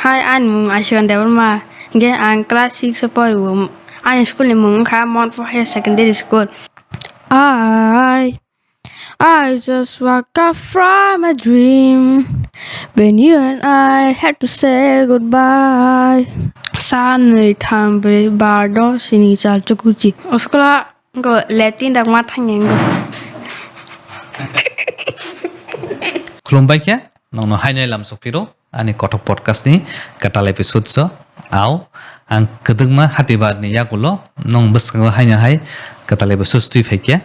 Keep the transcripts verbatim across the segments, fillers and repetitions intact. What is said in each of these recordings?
Hi, ani mung Aisha Debbarma. Hingke ang class six o pori o. Ani school ni mung wngkha Montfort Higher Secondary School. I, I just woke up from a dream when you and I had to say goodbye. Sa nui tham bri bar do sini chal chukuchi. School o go Latin dak ma thang yang go. Khulumbai khe. Nongno hainai lamsok phiro ani kothok podcast ni kwtal episode so. Au, ang kwdwkma hatibar ni yagulo nong bwskango haina hai kwtal episode twi phaikya.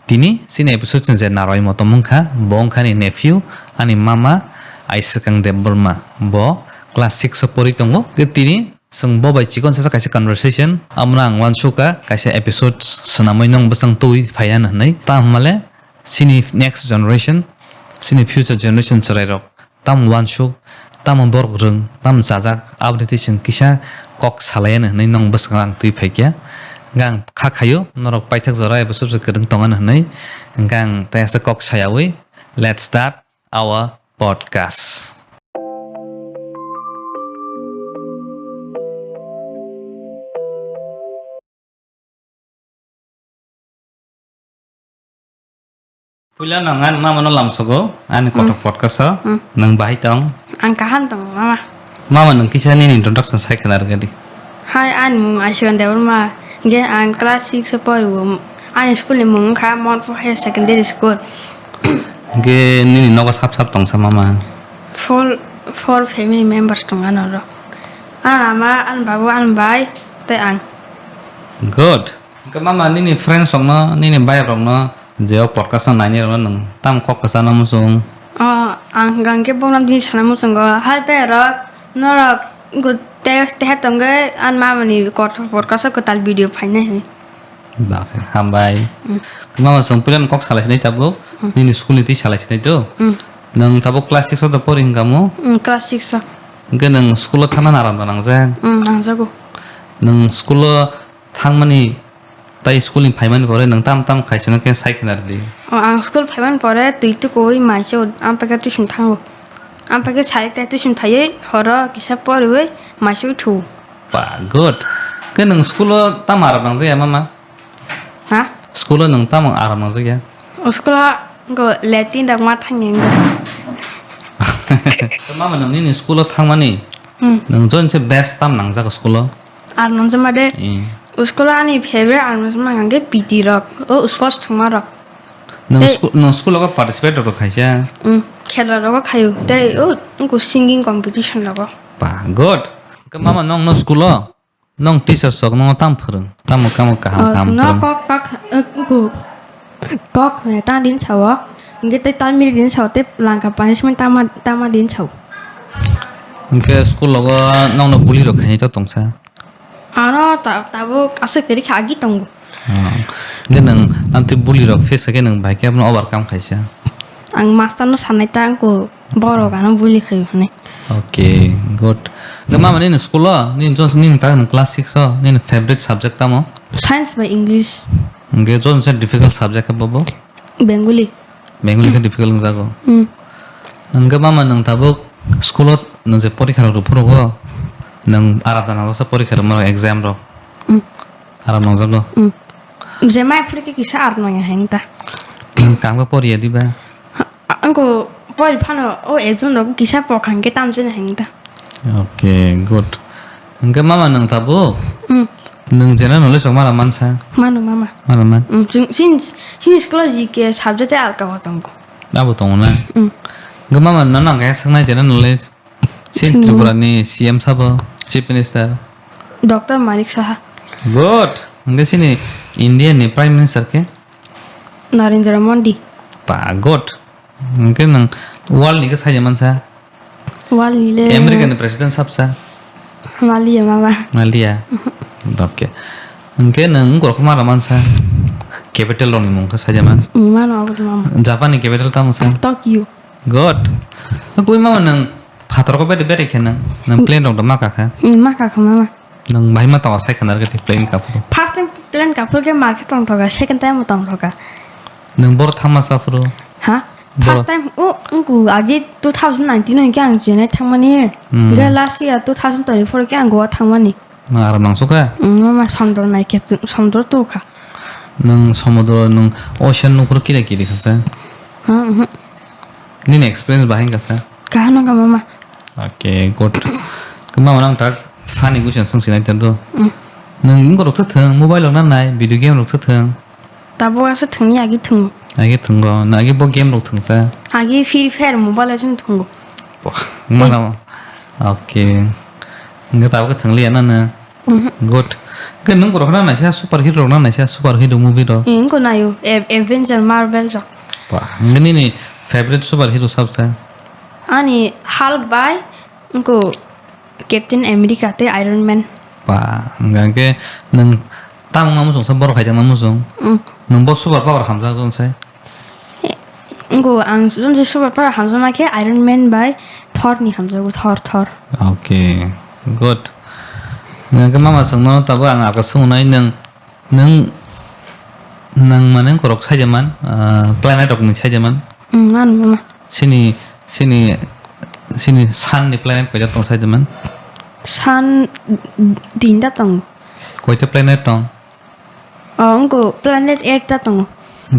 Tini chini episode ni je narwai motom wngkha, bo wngkha ni nephew, ani mama Aiswkang Debbarma. Bo class six o pori tongo. Tini Chwng bo bai chikon sasa kaisa conversation, amono ang uansukha, kaisa episode swnamwi nong bwsang twi phaiya hwnwi. Tamo hwnmale chini next generation, chini future generation chwrairok tamo uansuk, tamo borok rwng, tamo chajak, aboni twi chwng kisa kok salaiya hwnwi nong bwskango ang twi phaikha. Hwnkhe ang kha khaio, norok paithak jora episode se kwrwng tongani hwnwi, hwnkhe ang tei asa kok sayawi, let's start our podcast. Puila no ang ani mama no lamsogo, ani kothok podcast o. Mm. Nwng bahai tong? Ang kaham tong, mama. Mama, nwng kisa nini introduction sai khwna rwgadi. Hi, ani mung Aisha Debbarma. Hingke ang class six o pori o. Ani school ni mung wngkha Montfort Higher Secondary School. Hingke nini nogo sap sap tongsa mama? Four, four family members tong ano ro. Ani ama, ani babu, ani bai, tei ang. Good. Hingke mama, nini friends rokno, nini bai rokno, je o podcast no naini rokno nwng tam kok kwchana muchung? O, ang hwnkha hwnkhe bokno bini sana muchungo, hai bai rok, norok go te, teha tongwi ani mama ni kothok podcast o kwtal video phainai hwnwi. Bakhe, hambai. Mm. Mama, chwng puila no kok salai sinai tabuk, nini school ni twi salai sinai to? Mm. Nwng tabuk class six o to pori hwnkha mo? Mm, class six o. Hwnkhe nwng school o thangna aram nangjak? Mm, nangjago. Nwng school o thangmani tai school ni phaimani pore nwng tam tam khaisano khe sai khwna rwdi. O, ang school phaimani pore twi tukui maisio, ang paikhe tuition thango. Ang paikhe sari tai tuition phaiwi horo kisa poriwi maisio thu. Ba, good. Khe nwng school o tamo aram nangjakya mama? Ha? School o nwng tamo aram nangjakya? O school o go Latin dak ma thangya. Mama, nwng nini school o thangmani? Hmm. Nwng join se best tam nangjago school o? Ar nongjama de. Eh. School ani favorite ar nongjama hwnkhe P T rok, o sports thwngma rok. Nwng tei school, nwng school o participate rok khaisa? Mm, khela rogo khayo. Tei o wngkha singing competition rogo. Ba, good. Hwnkhe mama, nwng no school o? Nwng teacher sok nwng tam phwrwng? Tamo, tamo kaham, oh, kaham no phwrwng? Kok, kok, eh, wngkha kok hwnwi ta din sao. Hwnkhe tei ta miri din sao, tei langka punishment tama, tama din sao. Hwnkhe school rogo nwng no bully rok khainai to tongsa? Ano ta-, tabuk aswk kwrwi kha, agi tongo. Ah. Hwnkhe nwng amtwi bully rok face khe nwng bai khe abono overcome khaisa? Ang master no sanai ta, wngkha borok ano bully khaio hwnwi. Okay, good. Hwnkhe mama, nini school o, nini Johnson, nini ta class six o, nini favorite subject tamo? Science bai English. Hwnkhe Johnson difficult subject khe bobo? Bengali. Bengali khe difficult wngjago. Mm. Hwnkhe mama, nwng tabuk school o nwng je porikha rok rw phuru o, nwng aram da nangjak sa porikha rwma rok, exam rok? Mm. Aram nangjago? Mm. Je mai phuru khe kisa aram nangya hai wng ta. Nwng kaham khe poriya diba? Ha, wngkha pori phano o exam rok kisa pokha hwnkhe tamo chini hai wng ta. Okay, good. Hwnkhe mama, nwng tabuk? Mm. Nwng general knowledge rok mano mansa? Mano mama. Mano man? Mm, chwng, chini, chini school o G K subject tei alka o tongo. Abo tongo na? Mm. Hwnkhe mama, nono ang kaisa swngnai general knowledge. Chini Chini Tripura ni C M sabo, Chief Minister? Doctor Manik Saha. Good. Hwnkhe chini India ni Prime Minister khe? Narendra Modi. Ba, good. Hwnkhe nwng world ni khe saija mansa? World ni le America ni president sabsa? Maliya mama. Maliya. Okay. Hwnkhe nwng wngkor khe mano mansa? Capital rok ni mung khe saija man? Mano abo mama. Japan ni capital tamo sa? Tokyo. Good. Kwi mama, nwng phatar ko bede bede khe nwng, nwng plane rok da ma kakha? Mm, ma kakha mama. Nwng bahai ma tong sai khana rwgwi plane kaphuru? First time plane kaphuru khe ma khe tong thoka, second time tong thoka. Nwng bor thangma sa phuru? Ha? First time, o, wngkha agi two thousand nineteen o hwnkhe ang Chennai thangmani. Hmm. Hwnkhe last year two thousand twenty-four o khe ang Goa thangmani. Nwng aram nangso kha? Hmm, mama, Sondro nai khe, Sondro tongkha. Nwng somudro, nwng ocean nukhoro kiri kiri kha sa? Hmm, hmm. Nini experience bahai wngkha sa? Kaham wngkha, mama. Okay, good. Khe mama, nang tak funny question swng sinai tong do. Hmm. Nwng wngkha rok thwng, mobile rok na nai, video game rok thwng. Tabuk aswk thwngya agi thwngo. Agi thwngo, na agi bo game rok thwngsa? Agi Free Fire Mobile Legend thwngo. Wah, mana? Okay. Hwnkhe tabuk thwngliya na nw? Mhm. Good. Hwnkhe nwng borok na naisa super hero rok na naisa super hero movie rok? Eh, wngkha naio. Av-, Avenger, Marvel rok. Wah, hwnkhe nini favorite super hero sabsa? Ani Hulk bai, wngkha Captain America tei Iron Man. Ba, hwnkha hwnkhe nwng tamungma muchungsa borok hai tongma muchung? Mm. Nwng bo super power hamjak jonsai? Ngo ang jonsai super power hamjakma khe Iron Man bai Thor ni hamjago, Thor, Thor. Okay, good. Hwnkhe mama swngno tabuk ang aka swngnai nwng Nwng, nwng mane wngkorok saida man, ah, planet rokni saida man. Mm, man, man. Sini, sini, sini sun ni planet koita tong saida man? Sun tinta tongo. Koita planet tong? Oh, wngko planet eight ta tongo.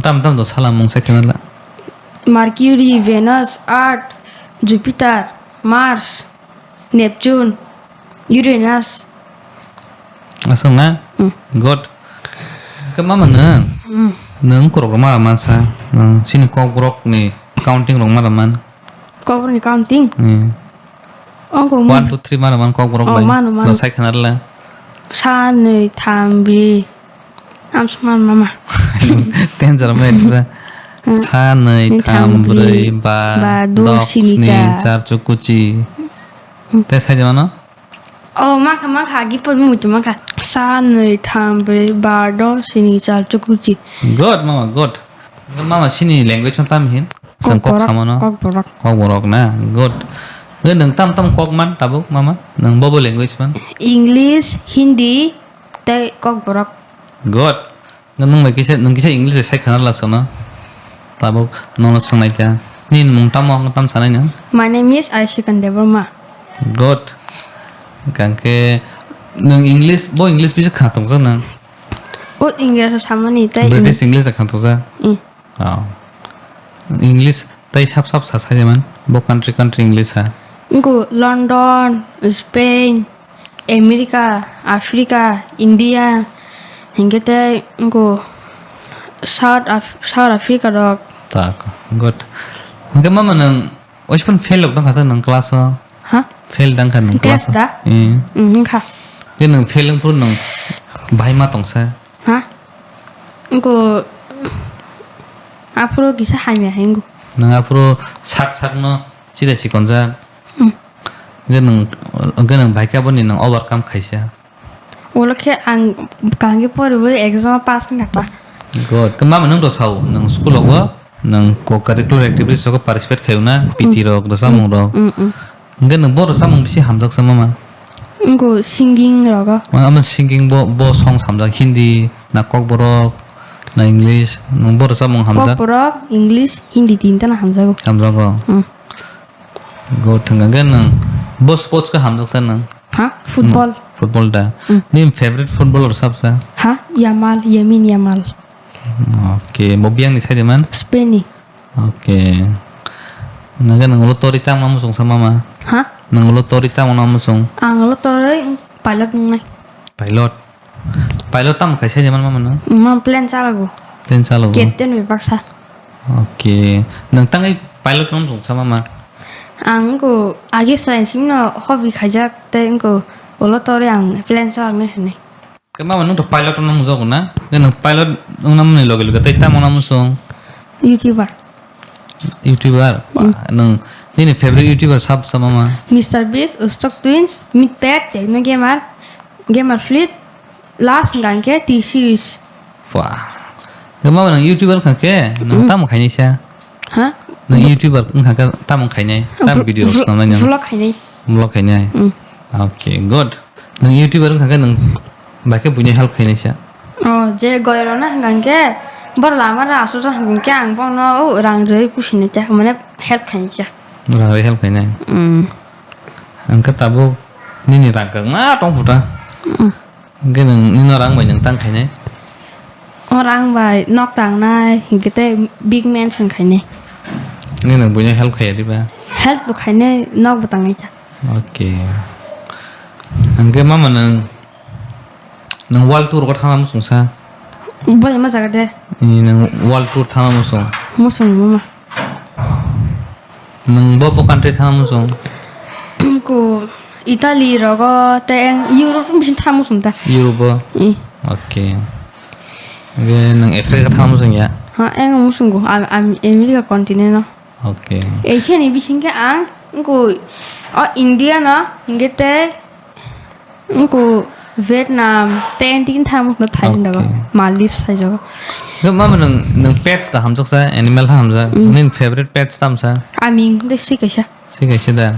Tam tam to salamung sai khena la. Mercury, Venus, Earth, Jupiter, Mars, Neptune, Uranus. Aswk na? Hmm. Good. Hwnkhe mama nwng? Hmm. Nwng wngkorok rok mara mansa. Nwng chini kokborok ni counting rok mara man. Kokborok ni counting? Hmm. Ongko one, two, three mara man kokborok bai. Oh, mano, mano. No sai khana rwla. Sa, nwi, tham, bri. Amsman mama. Ten jora mai thura. Hmm. Sa, nwi, tham, bri, ba, ba, do, dok, sini, sini, char. Char, chukuchi. Hmm. Te sai de mano? Oh, makha, makha, agi por muitu makha. Sa, nwi, tham, bri, ba, do, sini, char, chukuchi. Good, mama, good. Mama, sini language no tam hin? Chwng kok Kokborok, samano. Kokborok. Kokborok na, good. Nge nwng tam tam kok man tabuk, mama? Nwng bobo language man? English, Hindi, tei Kokborok. Good. Nwng bai kisa, nwng kisa English bai sai khana lasano. Tabuk nono swngnai kha. Nini mung tamo, ang tam sanai nwng? My name is Aishikan Debbarma. Good. Hwnkhe nwng English, bo English bisa kha tongsa nwng? O English samani tei British English kha tongsa? Mm. Oh. English tei sap sap sa sai man. Bo country country English ha. Ngu London, Spain, America, Africa, India, hingke tei ngu South Af-, South Africa rok. Tak, good. Hingke mama nang oispon fail rok dang kasa nang class o? Ha? Fail dang kha nang class o? Test da? Eh. Mhm, kha. Ke nang fail nang pur nang bahai ma tongsa? Ha? Ngu aphuru kisa hamya hingu. Nang aphuru sak sak no chida chikonjak. Hmm. Hwnkhe nwng, hwnkhe nwng bai khe aboni nwng overcome khaisa. Ulo khe ang kaham khe poriwi exam o pass wngkha. Good. Khe mama nwng rw sao, nwng school o bo nwng co-curricular activities rogo participate khaio na, P T rok, rwchapmung rok. Mm, mm. Hwnkhe nwng bo rwchapmung bisi hamjaksa mama? Wngkha singing rogo. Ma-, ama singing bo, bo song samjak Hindi, na Kokborok, na English, nwng bo rwchapmung hamjak? Kokborok, English, Hindi tinta no hamjago. Hamjago. Mm. Go thwngkha khe nwng bo sports khe hamjaksa nwng? Ha? Football. Hmm, football da. Hmm. Nini favorite footballer sabsa? Ha? Yamal, Yamin Yamal. Okay, bo biyang ni side man? Spain ni. Okay. Nang khe nwng ulo tori tamo muchung sa mama? Ha? Nwng ulo tori tamo muchung? Ang ulo tori pilot wngnai. Pilot? Pilot tamo khai sai man mama no? Ma plane chalago. Plane chalago? Captain bai baksa. Okay. Nwng tangwi pilot no tong sama ma? Ang ko age science no hobby khaijak tei ko ulo tore ang plane chalak nai hinwi. Khe mama nwng to pilot no mungjago na? Khe nwng pilot wngna mani loge loge tei tamo na musung? YouTuber. YouTuber? Hmm. Ba, nwng nini favorite YouTuber sab sama ma? Mister Beast, Ustok Twins, Meatpad, Techno Gamer, Gamer Fleet, last hwnkha hwnkhe T-Series. Wah. Khe mama nwng YouTuber wngkha khe, nwng Hmm. tamo khainai sa? Ha? Nwng YouTuber wngkha khe tamo khainai? Tam Vlog, video vlog, snamnai nwng? Vlog khainai. Vlog khainai? Hmm. Okay, good. Nwng YouTuber wngkha khe nwng bai khe buino help khainai sa? Oh, je goyoro na hwnkha hwnkhe Boro lama ra aswk jang hwnkhe ang bono o rang rwi pusinai kha, mane help khainai kha. Rang rwi help khainai. Mm. Hwnkhe tabuk nini rang kwkma tong phuta. Mm. Hwnkhe nwng nino rang bai nwng tang khainai? O rang bai nok tangnai, hwnkhe tei big mansion khainai. Hwnkhe nwng buino help khaiya diba? Help bo khainai, nok bo tangnai kha. Okay. Hwnkhe mama nwng, nwng world tour go thangna muchungsa? Bolai ma jaga de? Ee, nwng world tour thangna muchung? Muchung mama. Nwng bo bo country thangna muchung? Ko Italy rogo tei Europe bising thangna muchung ta. Europe o? Ee. Okay. Hwnkhe nwng Africa thangna muchung ya? Ha, ang muchungo. Am, am America continent o. Okay. Asia ni bising khe ang wngko o India no, hingke tei wngko Vietnam, tei ang tini thangmano Thailand o, okay. Maldives side o. Hwnkhe mama nwng, nwng pets da hamjaksa, animal ha hamjak? Mm. Nini favorite pets tamsa? Aming, tei si kaisa. Si kaisa da.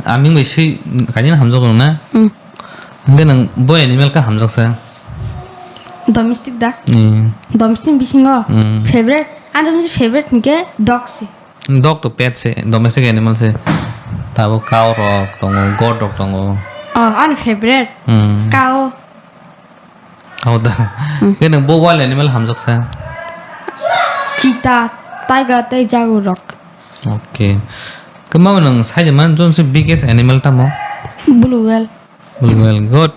Aming bai swi kainwi hamjago na? Mm. Hwnkhe nwng bo animal khe hamjaksa? Domestic da? Mm. Domestic bisingo? Mm. Favorite? Ang domestic favorite hwnkhe dog se. Dog to pet se, domestic animal se. Tabuk cow rok tongo, goat rok tongo. Oh, ani favorite? Mm. Cow. Cow da. Mm. Hwnkhe nwng bo wild animal hamjaksa? Cheetah, tiger tei jaguar rok. Okay. Kwmao nwng saimano, joni se biggest animal tamo? Blue whale. Blue whale, good.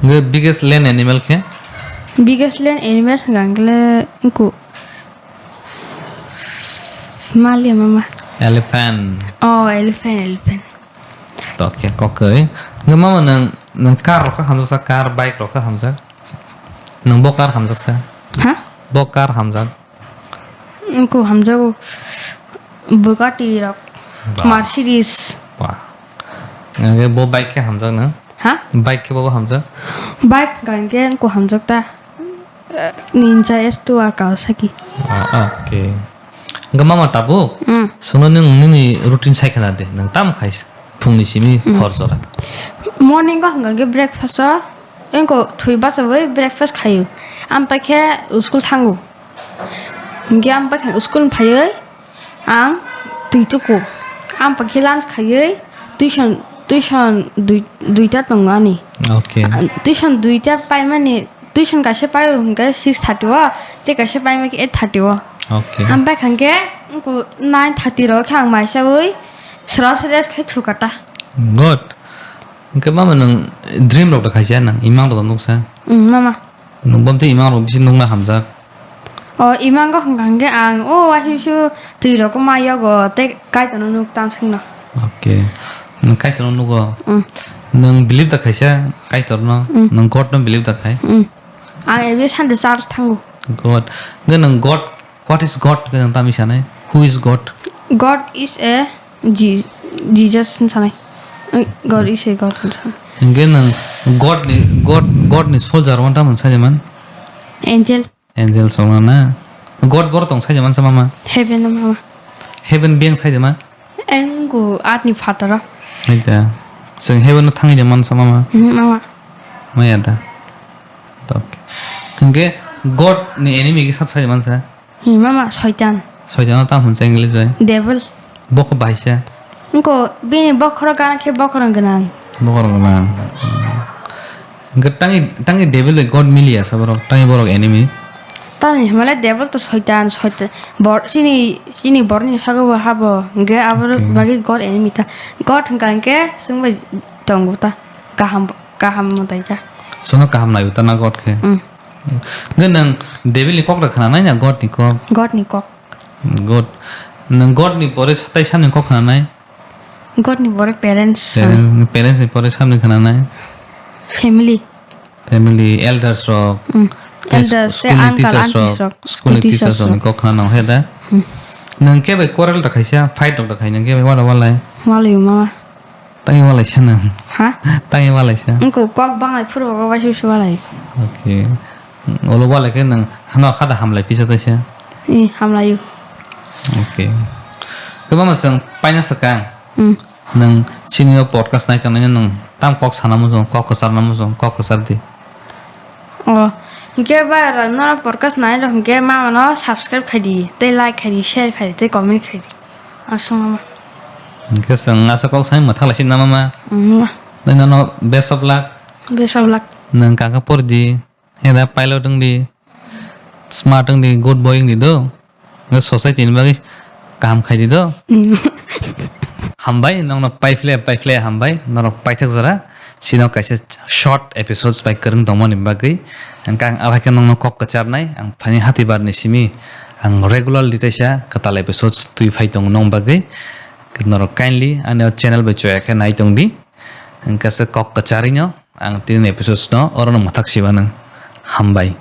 Hwnkhe biggest land animal khe? Biggest land animal hwnkha hwnkhe wngkha maliya mama. Elephant. Oh, elephant, elephant. Tokhe, kokoi. Hwnkhe mama nwng, nwng car rok khe hamjaksa, car, bike rok khe hamjak? Nwng bo car hamjaksa? Ha? Bo car hamjak? Wngkha hamjago Bugatti rok, ba. Mercedes. Ba. Hwnkhe bo bike khe hamjak nwng? Ha? Bike khe bo hamjak? Bike hwnkha hwnkhe wngkha hamjak ta. Ninja S two R Kawasaki. Ah, okay. Hwnkhe mama tabuk? Mm. Sono nwng nini routine sai khna de. Nwng tamo khai phungni simi, mm, hor jora? Morning o hwnkha hwnkhe breakfast o wngkha thwi bachawi breakfast khaio. Ampai khe school thango. Hingke ang bwkha school phaiwi ang twi tuku. Ang pakhe lunch khaiwi tuition, tuition dui, duita tongo ani. Okay. Ah, tuition duita paimani, tuition kaisa paio hingke six thirty o, tei kaisa paimani eight thirty o. Okay. Ang bwkha hingke nine thirty rok khe ang maisawi srap se rest khai thukata. Good. Hingke mama nwng dream rok da khaisa nwng imang rok da nuksa? Mm, mama. Nwng bomtwi imang rok bisi nukna hamjak? O, imango hwnkha hwnkhe ang o waisa twi rok ma yogo tei Kaitorno nuk tamsingno. Okay. Nwng Kaitorno nugo? Mm. Nwng believe da khaisa Kaitorno? Mm. Nwng God no believe da khai? Mm. Ang every Sunday church thango. God. Hwnkhe nwng God, what is God? Hwnkhe nwng tamni sanai? Who is God? God is a Je-, Jesus hinwi sanai. Ai, God is a God hinwi sanai. Hingke nwng God ni, God, God ni soldier wanta mwnsa jeman? Angel. Angel songna na? God boro tong sai jeman sa mama? Heaven o mama. Heaven beng sai jeman? Engo earth ni phataro. Hai da. Chwng heaven o thangwi jeman sa mama? Mhm, mama. Maya da. Okay. Hingke God ni enemy ke sab sai jeman sa? Hi, mama, Soitan. Soitan no tam hwnsa English bai? Devil. Bokho bahaisa? Wngkha bini bokhorok gana khe bokhorok gwnang. Bokhorok gwnang. Hwnkhe tangi, tangi devil bai God miliya sa borok, tangi borok enemy? Tamni hwnmale devil to Soitan, Soitan. Bor-, chini, chini borokni sago bo habo. Hwnkhe abo, okay, bagwi God enemy ta. God hwnkha hwnkhe chwng bai tongo ta. Kaham, kaham mwtai ta. Chwngno kaham naiwi ta na God khe? Mm. Hwnkhe nwng devil ni kok da khna nai na God ni kok? God ni kok. God. Nwng God ni pore sa-, tai samni kok khna nai? God ni pore parents. Parents, parents ni pore samni khna nai? Family. Family, elders rok. Mm. Tei elders, school tei ni uncle, teachers aunties rok, rok, school ni teachers rok ni kok khna nang he da. Mm. Nwng khe bai quarrel da khaisa, fight rok da khai nwng khe bai wala walai? Walai ma. Tangi walai sa nwng. Ha? Tangi walai sa. Wngkha kok banglai phuru kok bai se walai. Okay. Olo walai khe nwng hano kha da hamlai pisa taisa. Eh, hamlaio. Okay. Kwbangma chwng paina swkang. Hmm. Nwng chini o podcast nai tongnai nwng tam kok sana muchung, kok kwchar na muchung, kok kwchar di. O, Hingke ba rok no podcast nai rok hingke mama no subscribe khai di, tei like khai di, share khai di, tei comment khai di. Aswk mama. Hingke chwng asa kok sai mwthak lai si na mama. Mm, mama. Tei nono best of luck. Best of luck. Nwng kaka por di. Heda pilot wng di, smart wng di, good boy wng di do. Nge society ni bagwi kaham khai di do. Hambai, nongno paifle, paifle hambai, norok paithak jora. Sino kaisa short episodes bai kwrwng tongmani bagwi. Hingke ang abai khe nongno kok kwcharnai, ang phani hatibar ni simi ang regularly teisa kwtal episodes twi phai tongo nong bagwi. Norok kindly ani o channel bai choya khe nai tong di. Hingke se kok kwcharino ang tini episodes no oro no mwthak siba nang. Hambai.